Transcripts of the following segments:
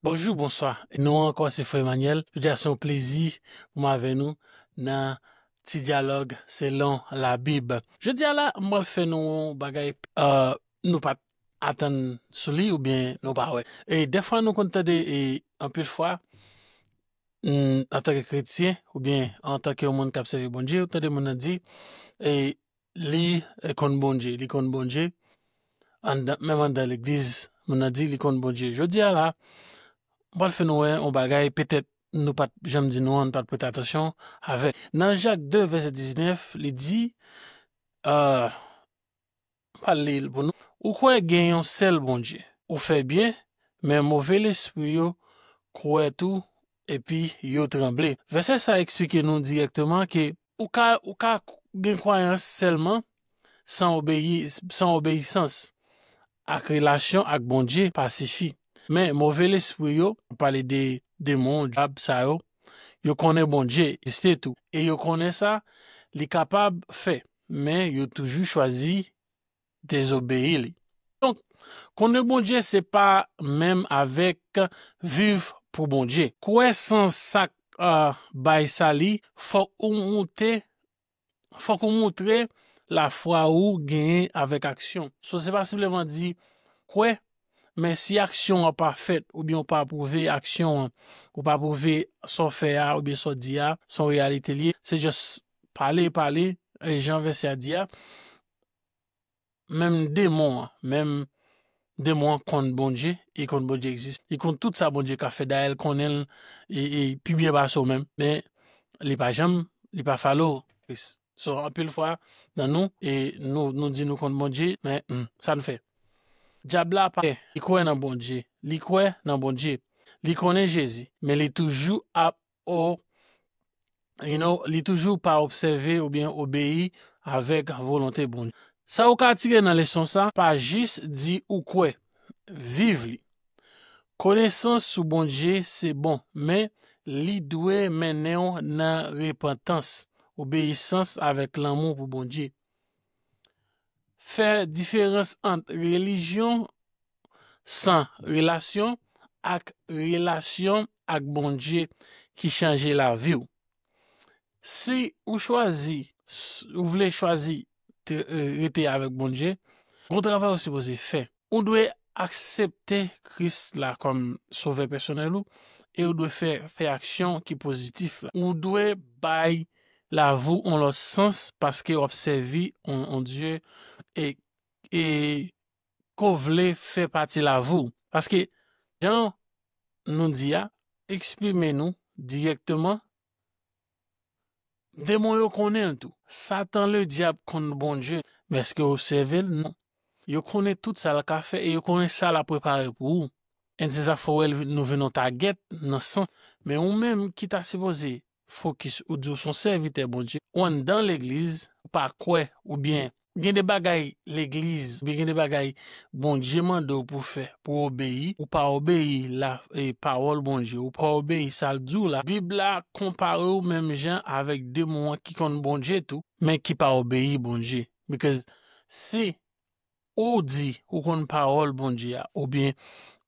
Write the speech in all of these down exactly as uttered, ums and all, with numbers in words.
Bonjou, bonswa. Nou ankò, se Frè Emmanuel. Jodi a se yon plezi pou m avè nou nan ti dyalòg selon Labib. Jodi a la, m pral fè nou yon bagay, euh, nou pa t atann sou li oubyen nou pa wè. E dèfwa nou konn tande, e anpil fwa, mm, antanke kretyen oubyen antanke yon moun k ap sèvi Bondye, ou tande moun nan di, e li, e, konn Bondye, li konn Bondye. Anndan, menm anndan legliz, moun nan di li konn Bondye. Jodi a la, m pral fè nou wè yon bagay, petèt nou pa t janm di nou an, nou pa t prete atansyon avè. Nan Jak de, vèsè diznèf, li di, euh, m pral li l pou nou. Ou kwè gen yon sèl Bondye. Ou fè byen, men move lespri yo kwè tou, epi yo tranble. Vèsè sa a eksplike nou dirèkteman ke ou ka, ou ka gen kwayans sèlman san obeyi, san obeyisans ak relasyon ak Bondye pa sifi. Men move lespri yo, pale de demon, dyab sa yo, yo konnen Bondye egziste tou. E yo konnen sa li kapab fè, men yo toujou chwazi dezobeyi li. Donk, konnen Bondye se pa menm avèk viv pou Bondye. Kwè san sa k, euh, bay sali, fòk ou moute, fòk ou moutre lafwa ou genyen avèk aksyon. So, se pa senpleman di kwè, men si aksyon an pa fèt, oubyen ou pa pwouve aksyon an, ou pa pwouve sa w fè a, oubyen sa w di a, se yon reyalite l ye, se just pale, pale, e jan vèsè a di a, menm demon an, menm demon an konn Bondye, li konn Bondye egziste, li konn tout sa Bondye ka fè, dayè l konnen l, e, e pi byen pase w menm, men li pa janm, li pa follow Kris. So, anpil fwa, nan nou, e nou, nou di nou konn Bondye, men, hmm, sa n fè? Dyab la pa, li kwè nan Bondye, li kwè nan Bondye, li konnen Jezi, men li toujou ap, o, you know, li toujou pa obsève oubyen obeyi avèk volonte Bondye. Sa ou ka tire nan leson sa, pa jis di ou kwè, viv li. Konesans sou Bondye se bon, men li dwe mennen w nan repantans, obeyisans avèk lanmou pou Bondye. Fè diferans ant relijyon san relasyon ak relasyon ak Bondye ki chanje lavi w. Si ou chwazi, ou vle chwazi te, e, rete avèk Bondye, gon travay ou sipoze fè. Ou dwe aksepte Kris la kòm sovè pèsonèl ou e ou dwe fè, fè aksyon ki pozitif la. Ou dwe bay lavi w yon lòt sans paske w ap sèvi yon, yon Dye e, e ke w vle fè pati lavi w. Paske, jan nou di a, eksprime nou dirèkteman, demon yo konnen l tou. Satan Ledyab konn Bondye, men èske w sèvi l? Non. Yo konnen tout sa l ka fè e yo konnen sa l ap prepare pou ou. And se sa k fè w wè l vin, nou vin yon tagèt nan sans. Men ou menm ki ta sipoze fokis, ou di w se yon sèvitè Bondye, ou anndan legliz, ou pa kwè, oubyen gen de bagay legliz, oubyen gen de bagay Bondye mande w pou fè, pou w obeyi, ou pa obeyi la, e, pawòl Bondye, ou pa obeyi sa l di w la. Bib la konpare w menm jan avèk demon an ki konn Bondye tou, men ki pa obeyi Bondye. Because si ou di ou konn pawòl Bondye a, oubyen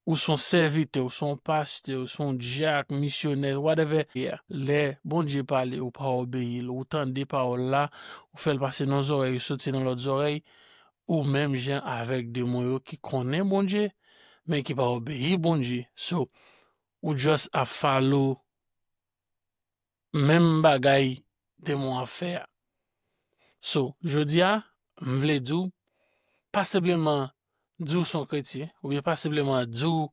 ou se yon sèvitè, ou se yon pastè, ou se yon dyak, misyonè, whatever, yeah, lè Bondye pale, ou pa obeyi l, ou tande pawòl la, ou fè l pase nan zòrèy, ou soti nan lòt zòrèy, ou menm jan avèk demon yo ki konnen Bondye, men ki pa obeyi Bondye. So, ou just ap follow menm bagay demon an fè a. So, jodi a, m vle di w, pa senpleman di w se yon kretyen, oubyen pa senpleman di w ou,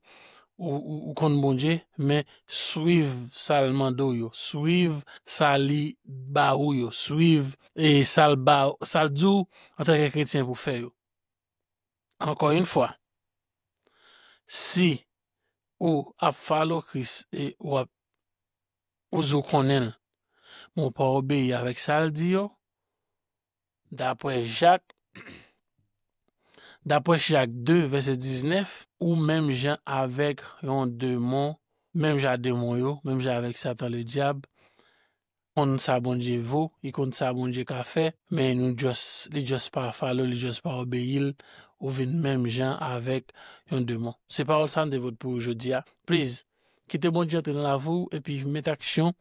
ou, ou konn Bondye, men swiv sa l mande w yo, swiv sa li ba ou yo, swiv, e, sa l ba, sa l di w antanke kretyen pou fè yo. Ankò yon fwa, si ou ap follow Kris e ou ap, ou di w konnen l, men ou pa obeyi avèk sa l di yo, daprè Jak, daprè Jak de, vèsè diznèf, ou menm jan avèk yon demon, menm jan demon yo, menm jan avèk Satan Ledyab, konn sa Bondye vo, li konn sa Bondye ka fè, men nou just, li just pa follow, li just pa obeyi l, ou vin menm jan avèk yon demon. Se pawòl sa m te pote pou ou jodi a. Please, Kite Bondye antre nan lavi w epi met aksyon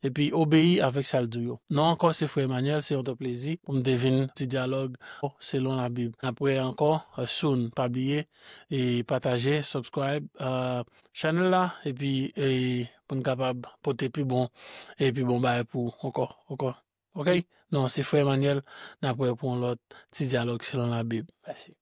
epi obeyi avèk sa l di w yo. Non ankò, se frè Emmanuel, se yon tan plezi pou m te vin ti dyalòg selon Labib. N ap wè ankò, euh, soon. Pa bliye e pataje, subscribe, euh, chanèl la epi e pou n kapab pote pi bon e pi bon bagay pou ou ankò, ankò. Ok? Non, se frè Emmanuel, n ap wè pou yon lòt ti dyalòg selon Labib. Mèsi.